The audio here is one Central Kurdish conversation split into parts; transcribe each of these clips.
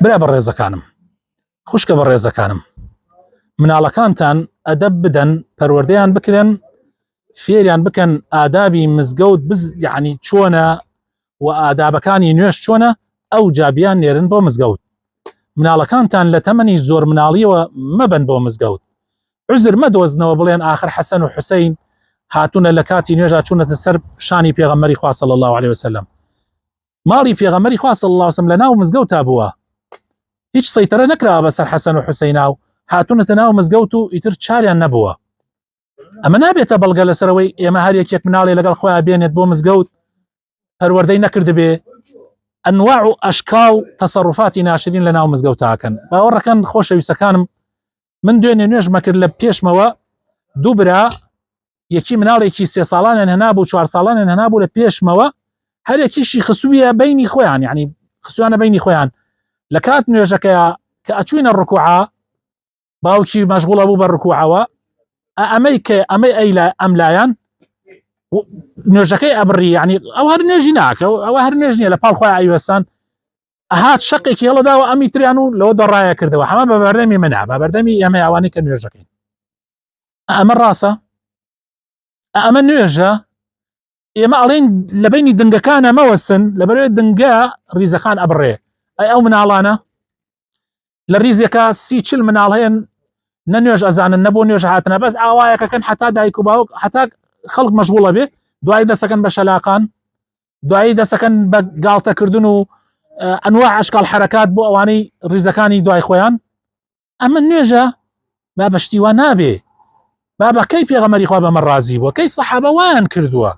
برا بەڕێزەکانم، خوشکە بەڕێزەکانم، مناڵەکانتان ئەدەب بدەن، پەروەردەیان بکرێن، فێریان بکەن ئادابی مزگەوت بز یعنی چۆنە و ئادابەکانی نوێژ چۆنە، ئەو جابیان نێرن بۆ مزگەوت. مناڵەکانتان لە تەمەنی زۆر مناڵیەوە مەبەن بۆ مزگەوت. عوزر مەدۆزنەوە بڵێن ئاخر حەسەن و حوسەین هاتوونە لە کاتی نوێژا چوونەتە سەر شانی پێغەمبەری خوا صلی الله علیه وسلم. ماڵی پێغەمبەری خوا صلی اللە علیه وسلم لە ناو مزگەوتا بووە هیچ سەیتەرە نەکراوە بەسەر حەسەن و حوسەینا و هاتوونەتە ناو مزگەوت و ئیتر چاریان نەبووە. ئەمە نابێتە بەڵگە لەسەرەوەی ئێمە هەر یەکێک مناڵێ لەگەڵ خۆیان بێنێت بۆ مزگەوت پەروەردەی نەکردبێ ئەنواع و ئەشکاڵ تەسەڕوفاتی ناشرین لە ناو مزگەوتاکەن. باوەڕەکەن خۆشەویستەکانم من دوێنێ نوێژمە کرد لە پێشمەوە دوو برا یەکی مناڵێکی سێ ساڵانیان هەنابوو چوار ساڵانیان هەنابوو لە پێشمەوە هەر یەکیشی خسوویە بینی خۆیان یعنی خسویانە بینی خۆیان لە کات نوێژەکەیا کە ئەچوینە ڕکوعا باوکی مەشغوڵە بوو بە ڕکوعەوە ئەمەی کە ئەمەی ئەی ئەم لایەن نوێژەکەی ئەبڕی یعنی ئەو هەر نوێژی ناکە ئەوە هەر نوێژ نییە لە پاڵ خۆی ئەیوەسان ئەهات شەقێکی هەڵەداوە ئەمی تریان و لەوە دەڕایە کردەوە هەمە بە بەردەمی منە بە بەردەمی ئەمە ئەوانەی کە نوێژەکەین ئەمە ڕاستە ئەمە نوێژە ئێمە ئەڵێن لە بینی دنگەکانە مەوەسن لەبەرەوەی دنگە ریزەکان ئەبڕێ ئەی ئەو مناڵانە لە ریزێکە سی چل مناڵ هەیەن نە نوێژ ئەزانن نە بۆ نوێژ هاتنە بەس ئاوایەکەکەن حتا دایک و باوک حتا خەڵک مەشغوڵە بێ دوای دەسەکەن بە شەلاقان دوایی دەسەکەن بە گاڵتەکردن و ئەنواع ئەشکال حرەکات بۆ ئەوانەی ریزەکانی دوای خۆیان ئەمە نوێژە با بە شتی وا نابێ بابە کەی پێغەمەری خوا بەمە ڕازی بووە کەی سەحابە وایان کردووە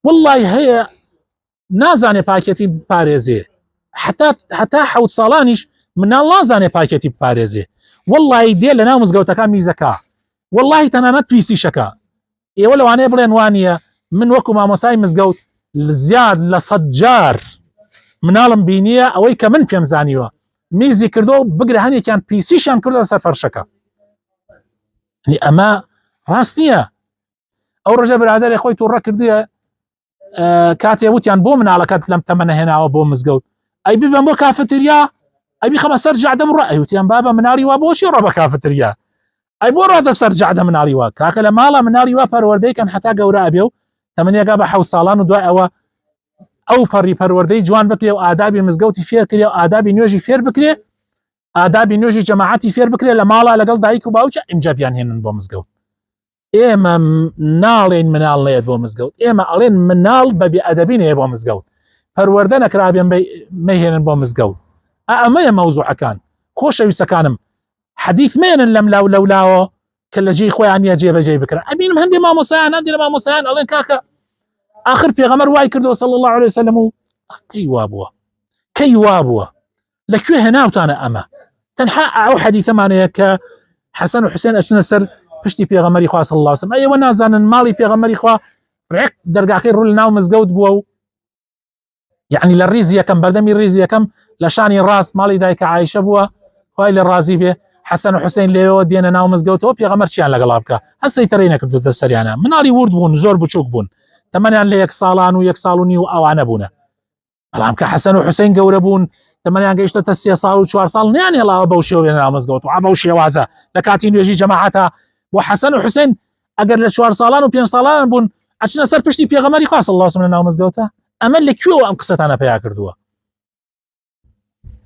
وڵی هەیە نازانێ پاکێتی پارێزێ حتا حتا حەوت ساڵانیش مناڵ نازانێ پاکێتی بپارێزێ وڵی دێ لە ناو مزگەوتەکان میزەکە وڵی تەنانەت پیسیشەکە ئێوە لەوانەیە بڵێن وانە من وەکو مامۆسای مزگەوت زیاد لە سەد جار مناڵم بینیە ئەوەی کە من پێم زانیوە میزی کردو بگرە هەنێکیان پیسیشیان کردە سەر فەرشەکە ئەمە ڕاست نییە ئەو ڕژە برادێ خۆی تووڕە کردیە کاتێ وتیان بۆ مناڵەکەت لەم تەمەنە هێناوە بۆ مزگەوت ئەی ببەم بۆ کافتریا ئەی بیخەمە سەر جادە بڕە ئەیوتیان بابە مناڵی وا بۆچی ڕۆ بە کافتریا ئەی بۆ ڕاتە سەر جادە مناڵی وا کاکە لە ماڵە مناڵی وا پەروەردەی کەن حتا گەورە ئەبێ و تەمەنیەکە بە حەوت ساڵان و دوای ئەوە ئەو پەڕی پەروەردەی جوان بکرێ و ئادابی مزگەوتی فێر کرێ و ئادابی نوێژی فێر بکرێ ئادابی نوێژی جەماعەتی فێر بکرێ لە ماڵا لەگەڵ دایک و باوکی ئینجا بیان هێنن بۆ مزگەوت ئێمە ناڵێن مناڵ نەیەت بۆ مزگەوت ئێمە ئەڵێن مناڵ بە بێ ئەدەبی نەیە بۆ مزگەوت پەروەردە نەکرابێن مەهێنن بۆ مزگەوت ئەمەیە مەوزوعەکان خۆشەویستەکانم حەدیث مێنن لەم لاو لەولاوە کە لە جێی خۆیان نیە جێبەجێ بکرن ئەبینم هەندێک مامۆسایان هەندێک لە مامۆسایان ئەڵێن کاکە آخر پێغەمبەر وای کردەوە صلی الله عليه وسلم و کەی وا بووە کەی وا بووە لە کوێ هێناوتانە ئەمە تەنها ئەو حەدیثەمانەیە کە حەسەن و حوسێن ئەچنە سەر پشتی پێغەمبەری خوا صلی الله علیه وسلم ئەوە نازانن ماڵی پێغەمبەری خوا ڕێک دەرگاکەی ڕوو لە ناو مزگەوت بووە و یعنی لە ڕیز یەکەم بەردەمی ڕیز یەکەم لە شانی ڕاست ماڵی دایکە عیشە بووە خوای لە ڕازی بێ حەسەن و حوسێن لێوە دێنە ناو مزگەوتەوە پێغەمبەر چیان لەگەڵا بکە هەر سەیتەرەی نەکردوتە سەریانە مناڵی ورد بوون زۆر بچووک بوون تەمەنیان لە یەک ساڵان و یەک ساڵ و نیو ئەوانە بوونە بەڵام کە حەسەن و حوسین گەورە بوون تەمەنیان گەیشتە سێ ساڵ و چوار ساڵ نیان هێڵاوە بەو شێوە ناو مزگەوت و بەو شێوازە لە کاتی نوێژی جەماعەتە بۆ حەسەن و حوسین ئەگەر لە چوار ساڵان و پێنج ساڵان بوون ئەچنە سەر پشتی پێغەمبەری خوا صلی الله علیه و سلم ناو مزگەوتە ئەمە لە کوێوە ئەم قسەتانە پیا کردووە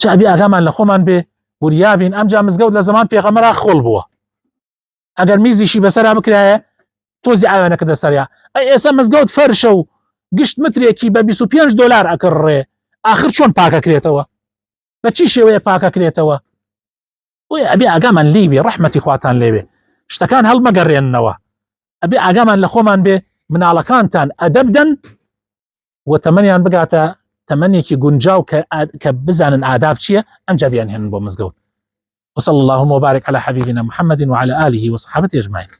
چابی ئاگامان لە خۆمان بێ وریابین ئەمجا مزگەوت لە زەمان پێغەمبەرا خۆڵ بووە ئەگەر میزیشی بەسەرا بکرایە تۆزی ئاوێنە کردە سەریا ئەی ئێستا مزگەوت فەرشە و گشت مترێکی بە 25 دلار ئەکڕێ ئاخر چۆن پاکەکرێتەوە بە چی شێوەیە پاکەکرێتەوە بۆیە ئەبێ ئاگامان لێ بێ ڕەحمەتی خواتان لێبێ شتەکان هەڵمەگەڕێننەوە ئەبێ ئاگامان لە خۆمان بێ مناڵەکانتان ئەدەب دەن و تەمەنیان بگاتە تەمەنێکی گونجاو کە بزانن ئاداب چییە ئەمجا بیان هێنن بۆ مزگەوت وصلى اللهم وبارك على حبيبنا محمد وعلى آله وصحابته أجمعين.